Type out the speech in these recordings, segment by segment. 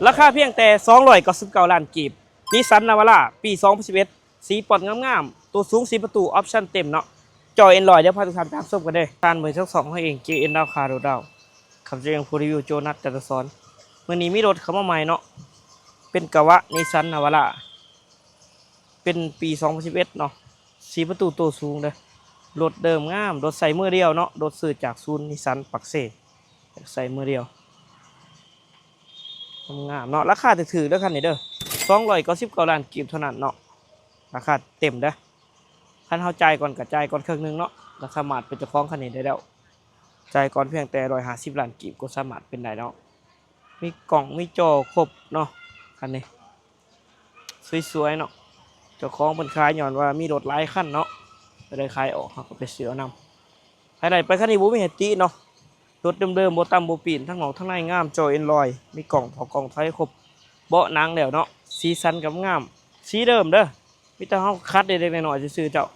ລາຄາພຽງແຕ່ສອງຮ້ອຍເກົ້າສິບເກົ້າລ້ານກີບ ນິສສັນນາວາຣາ ປີສອງພັນສິບເອັດ ສີປ່ອນງາມໆ ໂຕສູງສີ່ປະຕູ ອອບຊັນເຕັມເນາະ. ຈໍແອນດຣອຍ ດຽວພາທຸກທ່ານໄປຮັບຊົມກັນເດີ້. ທ່ານເບິ່ງຊ່ອງຂອງເຮົາເອງ ເຈເອັນ ດາວຄາໂດດດາວ ຂ້າພະເຈົ້າເອງຜູ້ຣີວິວ ໂຈນັດ ຈັນທະສອນ. ມື້ນີ້ມີລົດເຂົ້າມາໃໝ່ເນາະ ເປັນກະບະນິສສັນນາວາຣາ ເປັນປີສອງພັນສິບເອັດເນາະ ສີ່ປະຕູໂຕສູງເດີ້. ລົດເດີມງາມ ລົດໃຊ້ມື້ດຽວເນາະ ລົດຊື້ຈາກສູນນິສສັນປາກເຊ ໃຊ້ມື້ດຽວ ງາມໆເນາະ. ລາຄາຖືກໆເດີ້ຄັນນີ້ເດີ້ ສອງຮ້ອຍເກົ້າສິບເກົ້າລ້ານກີບເທົ່ານັ້ນເນາະ ລາຄາເຕັມເດີ້. ຄັນເຮົາຈ່າຍກ່ອນກໍຈ່າຍກ່ອນເຄິ່ງໜຶ່ງເນາະ ກໍສາມາດເປັນເຈົ້າຂອງຄັນນີ້ໄດ້ແລ້ວ. ຈ່າຍກ່ອນພຽງແຕ່ຮ້ອຍຫ້າສິບລ້ານກີບກໍສາມາດເປັນໄດ້ເນາະ. ມີກ້ອງມີຈໍຄົບເນາະ ຄັນນີ້ ສວຍໆເນາະ. ເຈົ້າຂອງເພິ່ນຂາຍຍ້ອນວ່າມີລົດຫຼາຍຄັນເນາະ ກໍເລີຍຂາຍອອກ ເຮົາກໍໄປຊື້ເອົານຳ. ໃຜໄດ້ໄປຄັນນີ້ບໍ່ມີໃຫ້ຕິເນາະ ລົດເດີມໆ ບໍ່ຕຳບໍ່ປີ້ນ ທັງນອກທັງໃນງາມ. ຈໍແອນດຣອຍ ມີກ້ອງເຂົ້າກ້ອງຖອຍຄົບ ເບາະໜັງແລ້ວເນາະ. ສີສັນກໍງາມ ສີເດີມເດີ້ ມີແຕ່ເຮົາຂັດເລັກໆນ້ອຍໆຊື່ໆເຈົ້າ.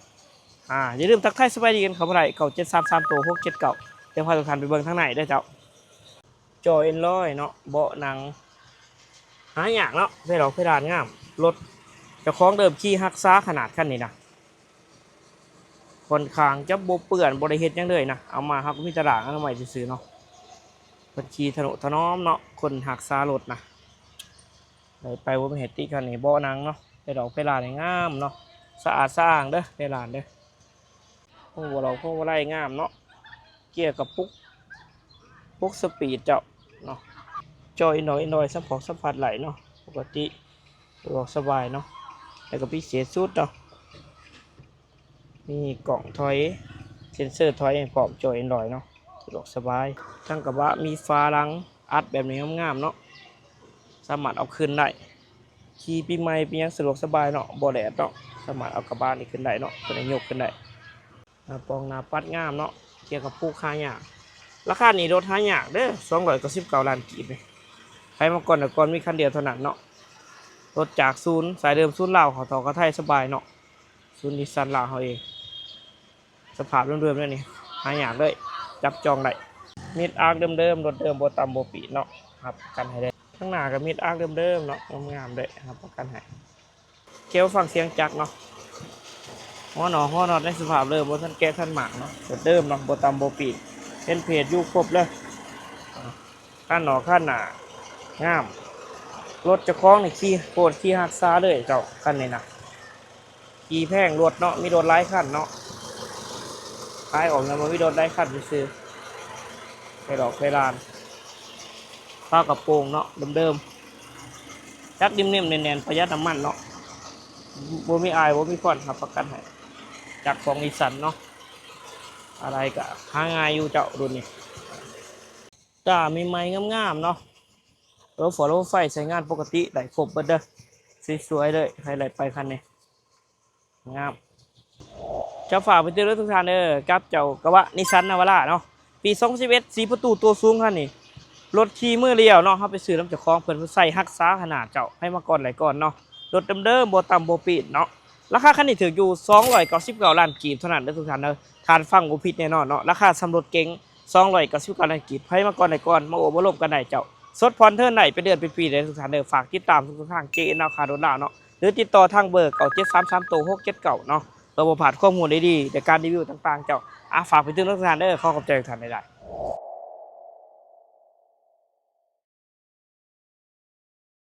ອາ ຢ່າລືມທັກທາຍສະບາຍດີກັນເຂົ້າມາໄດ້ ເກົ້າເຈັດສາມສາມໂຕຫົກເຈັດເກົ້າ. ດຽວພາທຸກທ່ານໄປເບິ່ງທາງໃນເດີ້ເຈົ້າ. ຈໍແອນດຣອຍເນາະ ເບາະໜັງ ຫາຍາກເນາະ. ເພດອອກເພດານງາມ ລົດເຈົ້າຂອງເດີມຂີ່ຮັກສາຂະໜາດຄັນນີ້ນະ ຂ້ອນຂ້າງຈະບໍ່ເປື້ອນ ບໍ່ໄດ້ເຮັດຫຍັງເລີຍນະ. ເອົາມາເຮົາກໍມີແຕ່ລ້າງອະນາໄມຊື່ໆເນາະ. ເພິ່ນຂີ່ທະນຸຖະໜອມເນາະ ຄົນຮັກສາລົດນະ. ໄດ້ໄປບໍ່ມີໃຫ້ຕິຄັນນີ້ ເບາະໜັງເນາະ. ເພດອອກເພດານນີ້ງາມເນາະ ສະອາດສະອ້າງເດີ້ ເພດານເດີ້. ພວງມາໄລ ພວງມາໄລງາມເນາະ ເກຍກະປຸກ ຫົກສະປີດເຈົ້າເນາະ. ຈໍແອນດຣອຍ ແອນດຣອຍ ສຳພອກສຳຜັດໄດ້ເນາະ ປົກກະຕິ ສະດວກສະບາຍເນາະ. ແລ້ວກໍພິເສດສຸດເນາະ ມີກ້ອງຖອຍ ເຊັນເຊີຖອຍໃຫ້ພ້ອມ ຈໍແອນດຣອຍເນາະ ສະດວກສະບາຍ. ທາງກະບະມີຝາຫຼັງອັດແບບນີ້ງາມໆເນາະ ສາມາດເອົາຂຶ້ນໄດ້ ຂີ່ປີໃໝ່ປີຫຍັງສະດວກສະບາຍເນາະ ບໍ່ແດດເນາະ. ສາມາດເອົາກະບະນີ້ຂຶ້ນໄດ້ເນາະ ຕົວນີ້ຍົກຂຶ້ນໄດ້. ໜ້າປ່ອງໜ້າປັດງາມເນາະ ເກຍກະປຸກຫາຍາກ. ລາຄານີ້ລົດຫາຍາກເດີ້ ສອງຮ້ອຍເກົ້າສິບເກົ້າລ້ານກີບນີ້. ໃຜມາກ່ອນໄດ້ກ່ອນ ມີຄັນດຽວເທົ່ານັ້ນເນາະ. ລົດຈາກສູນ ສາຍເດີມສູນລາວ ເຂົ້າເທົ່າເຂົ້າໄທສະບາຍເນາະ ສູນນິສສັນລາວເຮົາເອງ. ສະພາບເດີມໆແນວນີ້ຫາຍາກເລີຍ ຈັບຈອງໄດ້. ມິດອາກເດີມໆ ລົດເດີມ ບໍ່ຕຳບໍ່ປີ້ນເນາະ ຮັບປະກັນໃຫ້ເລີຍ. ທາງໜ້າກໍມິດອາກເດີມໆເນາະ ງາມໆເລີຍ ຮັບປະກັນໃຫ້. ແກະຟັງສຽງຈັກເນາະ ຫົວໜອກຫົວນັອດໃນສະພາບເດີມ ບໍ່ທັນແກະທັນໝາກເນາະ. ເດີມເນາະ ບໍ່ຕຳບໍ່ປີ້ນ ເຫັນເພດຢູ່ຄົບເລີຍ. ຄັນນອກຄັນໜ້າງາມ ລົດເຈົ້າຂອງນີ້ຂີ່ໂຄດຂີ່ຮັກສາເລີຍເຈົ້າ ຄັນນີ້ນະ. ຂີ່ແພງລົດເນາະ ມີລົດຫຼາຍຄັນເນາະ ຂາຍອອກຍັງບໍ່ມີລົດຫຼາຍຄັນຊື່ໆ. ໄຟດອກໄຟລານ ຝາກະໂປງເນາະ ເດີມໆ ຈັກນິ້ມໆແໜ້ນໆ ປະຢັດນ້ຳມັນເນາະ ບໍ່ມີອາຍບໍ່ມີຄວັນ ຮັບປະກັນໃຫ້. ຈັກຂອງນິສສັນເນາະ ອາໄຫຼ່ກະຫາງ່າຍຢູ່ເຈົ້າ ລຸ້ນນີ້ ຕາໃໝ່ໆງາມໆເນາະ. ໂລຟໍໂລໄຟໃຊ້ງານປົກກະຕິໄດ້ຄົບເບິດເດີ້ ສວຍໆເລີຍ ໃຜໄດ້ໄປຄັນນີ້ ງາມ. ຈະຝາກໄປເຕືອນເດີ້ທຸກທ່ານເດີ້ ກັບເຈົ້າກະບະນິສສັນນາວາຣາເນາະ ປີສອງພັນສິບເອັດ ສີ່ປະຕູໂຕສູງຄັນນີ້ ລົດຂີ່ມືລຽວເນາະ. ເຮົາໄປຊື້ນຳເຈົ້າຂອງເພິ່ນ ເພິ່ນໃສ່ຮັກສາຂະໜາດເຈົ້າ ໃຜມາກ່ອນໄດ້ກ່ອນເນາະ. ລົດເດີມໆ ບໍ່ຕຳບໍ່ປີ້ນເນາະ. ລາຄາຄັນນີ້ຖືກຢູ່ສອງຮ້ອຍເກົ້າສິບເກົ້າລ້ານກີບເທົ່ານັ້ນເດີ້ທຸກທ່ານເດີ້. ທ່ານຟັງບໍ່ຜິດແນ່ນອນເນາະ ລາຄາສ່ຳລົດເກັງ ສອງຮ້ອຍເກົ້າສິບເກົ້າລ້ານກີບ ໃຜມາກ່ອນໄດ້ກ່ອນ ມາໂອ້ມາລົມກັນໄດ້ເຈົ້າ. ສົດຜ່ອນເທີນໄດ້ ເປັນເດືອນເປັນປີເລີຍທຸກທ່ານເດີ້. ຝາກຕິດຕາມຊ່ອງທາງ ເຈເອັນ ດາວຄາໂດດດາວເນາະ ຫຼືຕິດຕໍ່ທາງເບີ ເກົ້າເຈັດສາມສາມໂຕຫົກເຈັດເກົ້າເນາະ ເພື່ອບໍ່ພາດຄວາມຮູ້ດີໆ ແລະການຣີວິວຕ່າງໆເຈົ້າ. ອາ ຝາກໄປເຕືອນເດີ້ທຸກທ່ານເດີ້ ຂໍຂອບໃຈທຸກທ່ານຫຼາຍໆ.